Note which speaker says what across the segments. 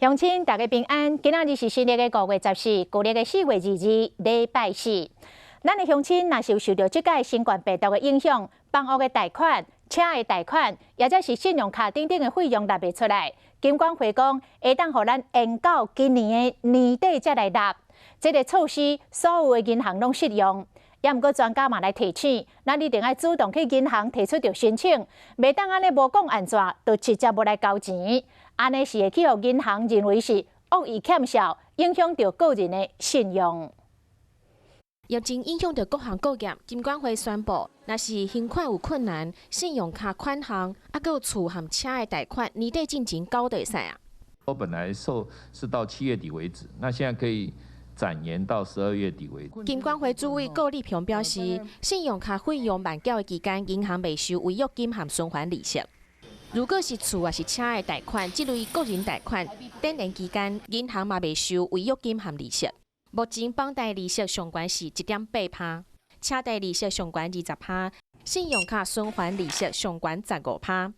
Speaker 1: 鄉親大家平安，今仔日是新曆的5月14，舊曆的4月22，禮拜四。咱的鄉親若是有受著這擺新冠病毒的影響，房屋的貸款、車的貸款，抑者是信用卡等等的費用納袂出來，金管會講會當予咱延到今年的年底才來納。這个措施所有的銀行攏適用。也毋過專家嘛來提醒，咱一定愛主動去銀行提出著申請，袂當按呢無講按怎，就直接無來交錢。按呢是會去予銀行認為是惡意欠數，影響著個人的信用。
Speaker 2: 疫情影響著各行各業，金管會宣布，若是還款有困難，信用卡款項，猶閣有厝和車的貸款，年底進前繳就會使啊。
Speaker 3: 我本來說是到7月底為止，那現在可以展延到12月底為止。
Speaker 2: 金管會主委顧立雄表示，信用卡費用慢繳的期間，銀行袂收違約金和循環利息。如果是厝抑是車的貸款，這類個人貸款，展延期間，銀行嘛袂收違約金和利息。目前房貸利息上懸是1.8趴，車貸利息上懸20趴，信用卡循環利息上懸15趴。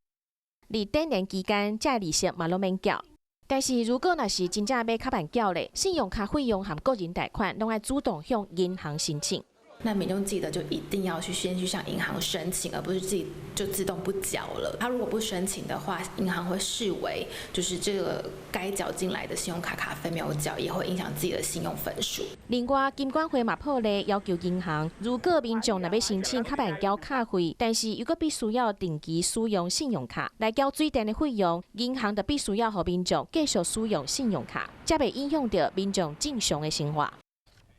Speaker 2: 佇展延期間，這利息嘛攏免繳。但是如果若是真正欲較慢繳咧，信用卡費用和個人貸款，攏愛主動向銀行申請。
Speaker 4: 那民眾記得就一定要去先去向銀行申請，而不是自己就自動不繳了。他如果不申請的話，銀行會視為就是這個該繳進來的信用卡卡費沒有繳，也會影響自己的信用分數。
Speaker 2: 另外，金管會嘛破例要求銀行，如果民眾若欲申請較慢繳卡費，但是猶閣必須要定期使用信用卡來繳水電的費用，銀行就必須要予民眾繼續使用信用卡，才袂影響著民眾正常的生活。